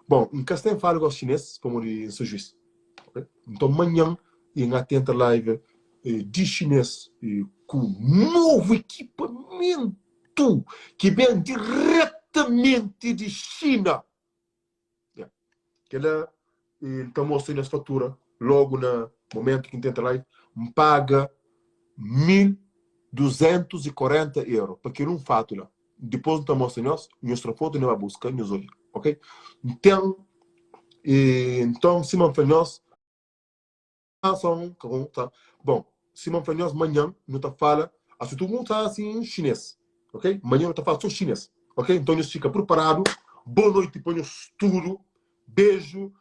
Bon, N ka sta en fala gosi xinês pamodi N sta juiz. Ok? Nton manhan N ata entra live di xinês ku novu ekipamentu ki ben diretamenti di Xina. Ya. Kela N ta mostra nhos fatura logu na momentu ki N ta entra live. N paga 1240 euro pa kel un fatu la. Dipôs N ta mostra nhos, nhos tra fotu, nhos ba buska, nhos odja, ok? N ten, nton, sima N fla nhos, bon, sima N fla nhos, manhan nu ta fala, asi tudu nu ta asi xinês, ok? Manhan nu ta fala so xinês, ok? Nton nhos fika purparadu, boa noiti pa nhos tudu, beju,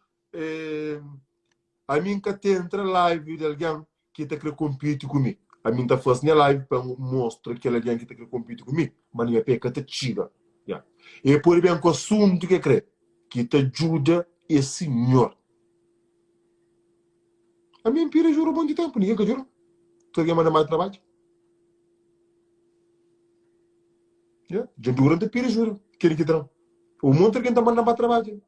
Ami N ka ta entra live di algen ki ta kre konpiti ku mi. Ami N ta fase nha live pa N mostra kel algen ki ta kre konpiti ku mi ma nha pé ka ta txiga. Ya. E pode ben ku asuntu ki e kre, ki ta djuda e sinhor. Ami N pidi ajuda monti tenpu, ningen ka djuda-m. Tudu algen manda-m bai trabadja. Ya. Dja dura N ta pidi ajuda, kel ki tra-m. Un monti algen ta manda-m bai trabadja.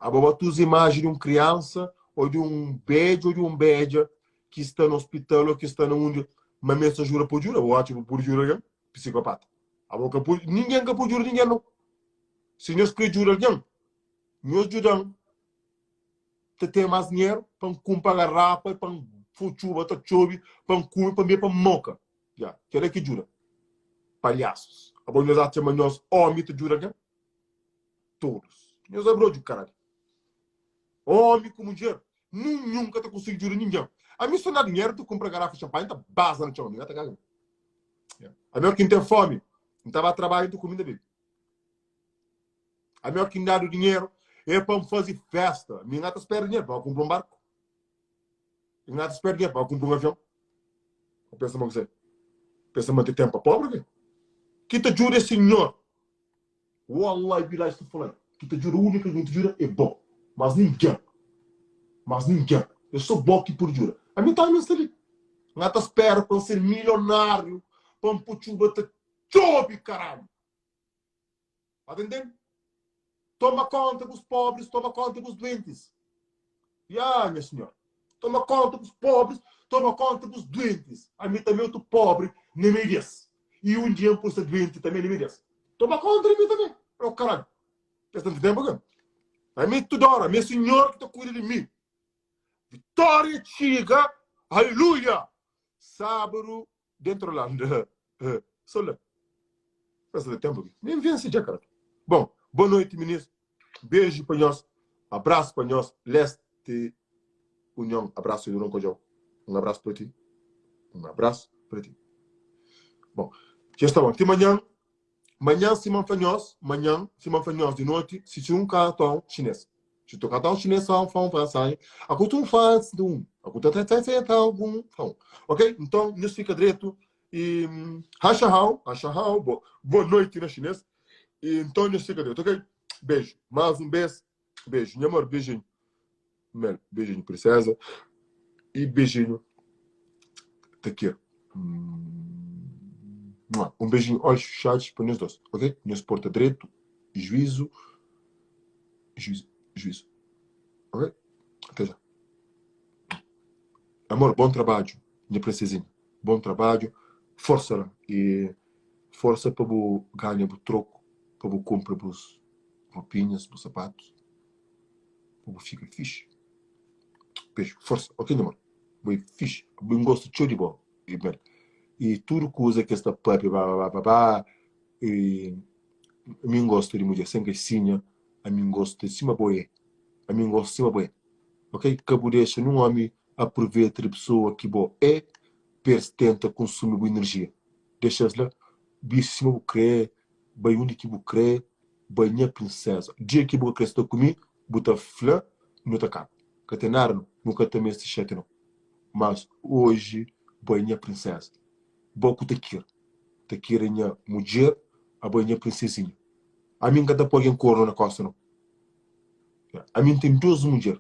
Abo ba ta uza imaji di un kriansa ô di un bedju ô di un bedja ki sta na ospital ô ki sta na undi ma meste ajuda pa djuda. Bo atxa bu pode djuda algen? Psikopata. Abo ka pode, ningen ka pode djuda ningen nau. Si nhos kre djuda algen, nhos djuda-m ta ten mas dinheru pa N kunpra garrafa pa N fo txuba ta txobi pa N kume pa N bebe pa N moka. Ya, kela ki djuda. Palhasus. Abo nhos atxa ma nhos omi ta djuda algen? Tolos. Nhos abri odju karalhu. Omi ku mudjer, ninhun ka ta konsigi djuda ningen. Ami so na dinheru ta kunpra garafa xanpanha ta baza na txon, ami ka ta kaga. Ami ora ki N ten fomi, N ta ba trabadju N ta kume N ta bebe. Ami ora ki N dadu dinheru é pa N fazi festa. Mi N ka ta spera dinheru pa kunpra un barku. N ka ta spera dinheru pa kunpra un avion. Bo pensa ma kuzê? Pensa ma N ten tempu pa pobri ke? Ki ta djuda é Sinhor. Wallahi bilahi sta falando ki ta djuda único ki ta djuda é bo mas ninguém mas ninguém é só bo ki pode djuda ami tambi nsta li nha ta spera pa nser milionário pa npo txuba ta txobi caralho ba ta entende toma conta bus pobres toma conta bus doentes ya nha senhor Toma konta bus pobris, toma konta bus duentis. Ami tanbe otu pobri na meiu di es. I un dia N pode sta duenti tanbe na meiu di es. Toma konta di mi tanbe. O karalhu! Es ta ntende purke? Ami tudu ora, ami é Sinhor ki ta kuida di mi. Vitória txiga! Aleluia! Sábadu Dentro la nda so la. Pasa de tempo ki nem vense dja cara. Bom, boa noite minis. Beijo pa nhos. Abraço pa nhos. Leste União. Abraço Duron Kodjau. Um abraço para ti. Um abraço para ti. Bom, já está bom. Ti manhã, manhã se man fanhos, manhã se man fanhos de noite, se se um cartão chinês. Si tu ka ta chinês são fão fa sai a ku tu fa dum a ku ta ta ta ta ta bum fão ok então nhos fika dretu e hasha hao hasha hao bo boa noite na chinês e então nhos fika dretu ok beijo mais um beijo beijo nha amor beijinho mel beijinho princesa e beijinho Takir um beijinho olhos fechados para nós dois ok nhos porta dretu juízo Juízo, juízo. Ok? Até já. Amor, bom trabadju, nha princesinha. Bom trabadju. Força lá. E força pa bu ganha bu troco, pa bu cumpra bus roupinhas, bus sapatos, pa bu fica fixe. Beijo, força. Ok, nha amor? Bu é fixe. Bu gosto txeu di bo. E, bem, e tudo kuza que sta papia, ba, ba, ba, ba, e Mi n'gosta di mudjer sen kasinha Ami n'gosta sima bo é Ami n'gosta sima bo é Ok ka bu dexa nun omi apruveta di pesoa ki bo é Pa es tenta konsumi bu inerjia Dexa-s la bisti sima bu kre Bai undi ki bu kre Bai nha prinseza Dia ki bu ka kre sta ku mi Bu ta fla nu ta kaba Ka ten nada no Nu ka ta meste xatia no Mas oji bo é nha prinseza Bo ku ta kira Ta kira nha mudjer Abo é nha prinsezinha Ami N ka ta poi algen kornu na kosta no Ami N ten dos mudjer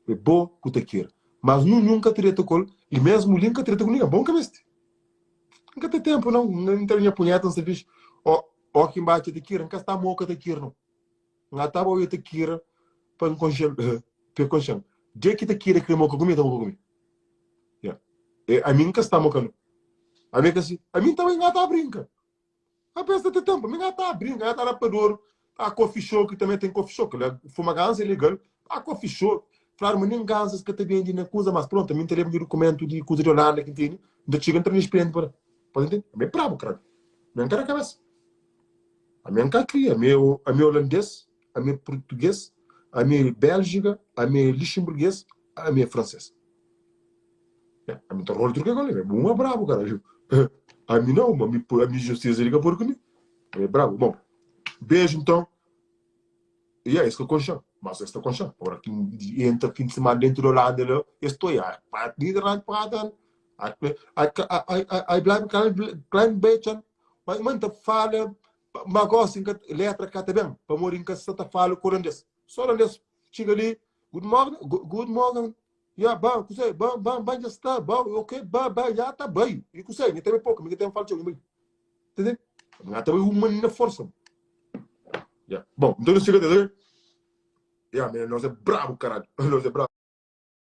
É bo ku ta kira Mas nunhun ka ta deta ku el I mesmu li N ka ta deta ku ningen Bo N ka meste N ka ten tenpu nau N ta nha punheta N sta fixi Ó ki N ba atxa ta kira N ka sta moka ta kira nau. N ta ba oia ta kira pa N konxe-l, pa e konxe-m. Dja ki ta kira kre moka ku mi, e ta moka ku mi. Ya. E, ami N ka sta moka no. Ami é ka si. Ami N ta bai, N ta brinka. A pensa ta tempo, mi N ta brinka, N ta rapador. A coffee shop, ki também tem coffee shop, la fuma ganza é legal. A coffee shop, fladu ma nem ganzas ka ta bendi na kuza, mas pronto, ami N ta leba nha documento di kuza di Holanda ki N tene, N ta txiga N ta na experiente pa la. Pode entende? Ami é brabo, caralho. Mi N ka da cabeça. Ami N ka kria, ami é ami é holandês, ami é português, ami é Bélgica, ami é luxemburguês, ami é francês. Yeah, ami ta rola tudo que é bom, é brabo, caralho. Ami não, ami, ami justiça liga por comigo. É brabo. Bom, beijo então. Yeah, esse que é conchão. Mas esse é conchão. Agora que entra fim de semana dentro da Holanda, lá, estou aí. Praat Nederland praten. Hij blijft klein, klein beetje. Mas, man, ta fala, mas gosto, letra cá tá bem. Para morrer em casa, tá fala com holandês. Só holandês chega ali, good morning, good morning. Ya, ba, kusé, ba, ba, ba, dja sta, ba, ok, ba, ba, ya ta bai. E kusé, nha ta bai poku, mi ka ten fala txeu, nha bai. Entende? Nha ta bai uma na forsa. Ya. Bom, então nós chega, tá Ya, nos é brabo, caralho. Nos é brabo.